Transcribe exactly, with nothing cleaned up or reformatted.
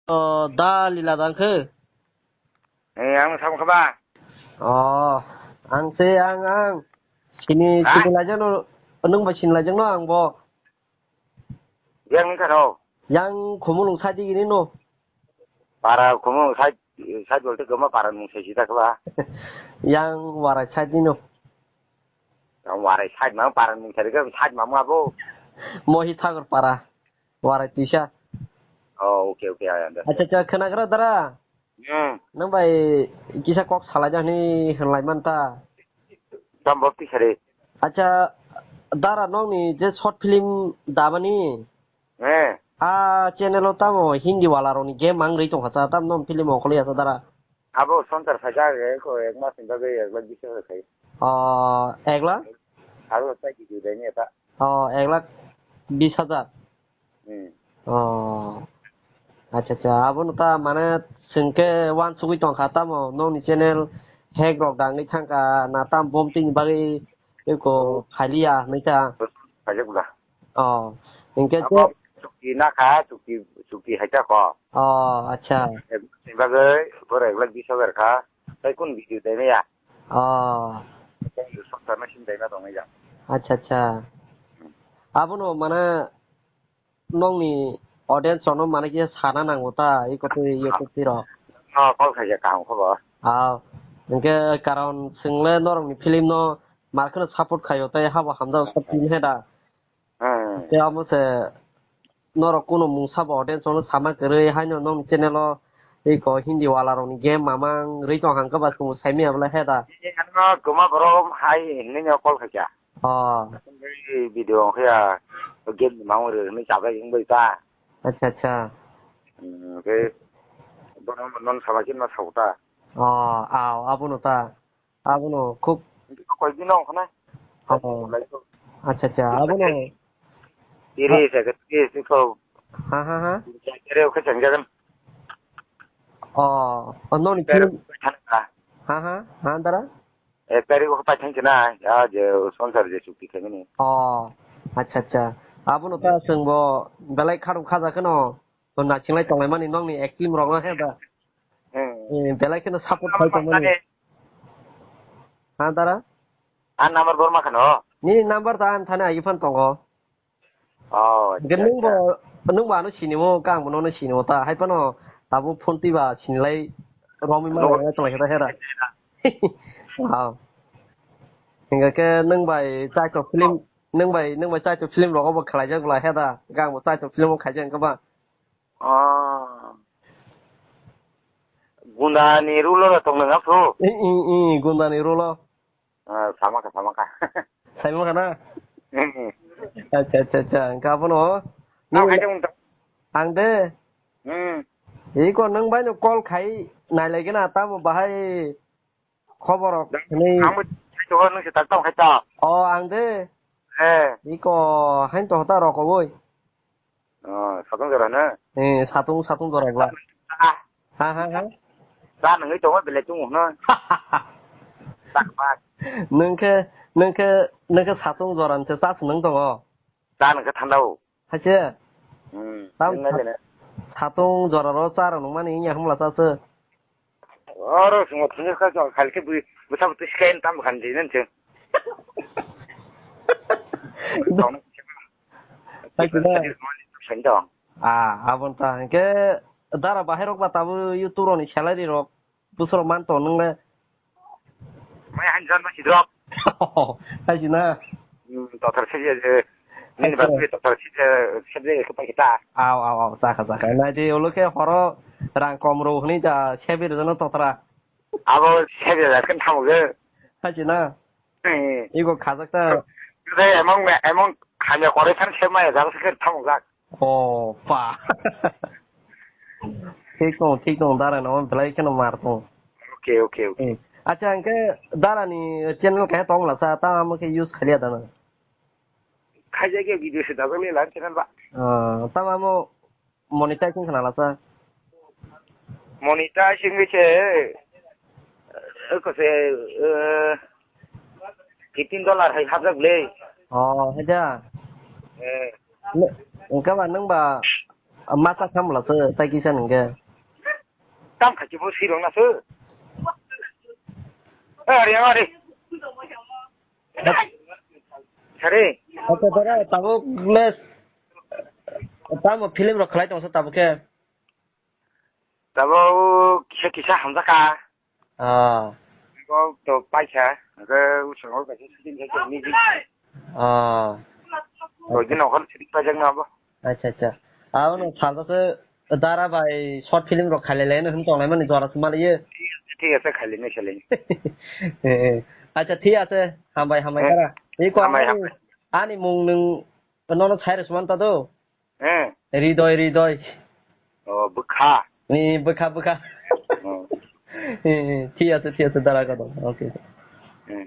O, da lila dang khe? Eh, ang sam khaba. O, ang se, ang, ang. Sini, ha? Sini lajak no, nung bai sini lajak no ang bo. Yang ni khano? Yang khumulung sadi gini no. Para khumulung sadi, sadi bolte goma para nung se sita khaba. Yang warai sadi no. Yang warai sadi ma para nung sadi ka sadi ma ma bo. Mohi Thakur para. Warai tisa. Oh, okay, okay, I understand. Acha, acha, khwnagra dara. Hmm. Nang bai kisa kok salai jani hwnlai manta. Tam bok tisari. Acha, dara nokni je short film dabani. Eh. A channel o tamo Hindi wala rokni game mang rwi tongkha ta, tam non film ongkhorli asa dara. Abo Sansar phaikha age ko ek mas ni bagwi ek lakh bis hajar khai. O, ek lakh? Aro ta ki dai ni ta. O, ek lakh bis hajar. Hmm. O. Acha, acha, abono ta mane chwng khe uansugwi tongkha tamo nokni channel hack rok dangwi thangkha na tam bom tini bagwi eko khaliya hwnwi ta. Khajak bwla. O. Hinkhe abo je chukti nakha, chukti, chukti haikha ko. O, acha. Ek, tini bagwi borok ek lakh bis hajar kha. Tai kun video dai maya. O. Sokta machine dai ma tong ya. Acha, acha. Hmm. Abono mane nokni audience rokno mane kisa sana nango ta, eko twi YouTube twi rok. No, call khaikha kaham khobor. Aw, hinkhe karon chwngle norokni film no mar kheno support khaio tei habo hamjao sab film he da. Hmm. Tei amo se norok kuno mung sabo audience rokno sama kwrwi haino nokni channel o eko Hindi wala rokni game mamang rwi tong hangkhe ba chwng saimanya bwle he da. Ano kwma borok hai hinwi no call khaikha. Oh. Video wngkhe ya, game ni mangwi rw hwnwi chabai wngbai ta. Acha, acha. Hmm, khe bono non sama khe ma sao ta. Oh, aw, abono ta. Abono khub. Koi din wngkha na. Oh. Acha, acha, abono. Iri se ke, iri se ko. Ha, ha, ha. Iri se ke, iri se ke. Oh, oh, noni film. Ha, ha, ha, dara? Ek tarikh o paithang khe na, ya je Sansar je chukti khaimani. Oh, acha, acha. Abono ta chwng bo belai kharok khaja kheno, to nachinglai tonglaimani nokni acting rokno he ba. Hmm. Eh, belai kheno support khai tongmani. Tani. Ha, dara? A number bor ma khano? Nini number ta ang thani agi phan tongo. Oh, acha, acha. Hwnkhe nwng bo, nwng bo ano sinimo, khe ang bo nono sinimo ta. Hai phano tabuk phone twi ba sinilai romwi mano, no, wngya tonglaikha ta hera. Oh. Hwnkhe khe nwng bai chaito film, nwng bai, nwng bai chaito film rogo bo khlaijak bwla he da. Hwnkhe ang bo chaito film o khaijak hwnkhe ba. Oh. Gunda ni role o tong nang aphuru? I, i, i, Gunda ni role o. Ah, sama kha, sama kha. Saimang kha na? Hmm. Acha, acha, acha. Hwnkhe abono. Ang hai tong. Ang de. Hmm. Iko nwng bai no call khai nailai gana tamo bahai khobor rok. Ang bo hai to nwng se tak tamo khai ta. Oh, ang de. Eh. Iko hain to ta rok oi. Oh, satung jora na? Eh, satung, satung jora bla. Ah. Ha, ha, ha. Sa nungwi tongo belai tongo no. Tak bak. Nungkhe, nungkhe, nungkhe satung jora nte sa se nung tongo. Sa nungkhe thanda o. Haise? Hmm. Tam nung nai sa-, bele. Satung jora ro sa rok nungmani ya humla sa se. Oro swngo thangwi kha, kha, khalkhe bui, bwsa bwtwi swkang tam khan di nang chwng. Hai kida. Sani dong. Ah, abon ta hwnkhe dara bahai rok ba tabuk YouTube rok ni salary rok bwswk rok man tong nung le. Mai han jan ma sidrop. Hai sina. Hmm, tothor se je, nini ba tothor se je, se je ko pa kita. Aw, aw, aw, chakha, chakha. Nai di ulo khe horo rang kom ro hwnwi da sebi rwjano tothra. Abo sebi rwjak khe thamu ge. Hai sina. Eh. Ego khajak ta. Emang, emang hamya kore san se ma ya jalo se khe thamu jak. Oh, pa. Thik tong, thik tong, dara no belai kheno mar tong. Okay, okay, okay. Eh. Acha, hwnkhe dara ni channel khe tong la sa, ta amo khe use khaliya da na. Khaijak ya video se dajak le lan channel ba. Ah, ta amo monetize wng khna la sa. Monetize wngwi se, eh, ko se, eh, fifteen dollar hai hapjak le. Oh, haja. Eh. Hwnkhe ba nwng ba Masa khamla se tai kisa nungge. Tam khachi bo sirong na se. Eh, ari, ari. Sare. Acha, tara, tabuk le, tamo film rok khlai tongsa tabuk khe. Tabuk kisa kisa hamjaka. Ah. Ko to paisa, ke usang ko kaisa shooting khe ni. Ah. Ko din ko shooting paijak na bo. Acha, acha. Abono salsa se dara bai short film rok khailai lai no hin tonglai mani jora sumali ye. Thik ase, khailai nai, khailai nai. Eh, eh. Acha, thik ase. Hambai, hambai, eh, dara. Ei ko hambai, ani, hambai. Ani mung nung nono sai rwsman ta do. Eh. Ridoi, Ridoi. Oh, bwkha. Ni bwkha, bwkha. Oh. Eh, eh, thik ase, thik ase, dara ka do. Okay. Eh.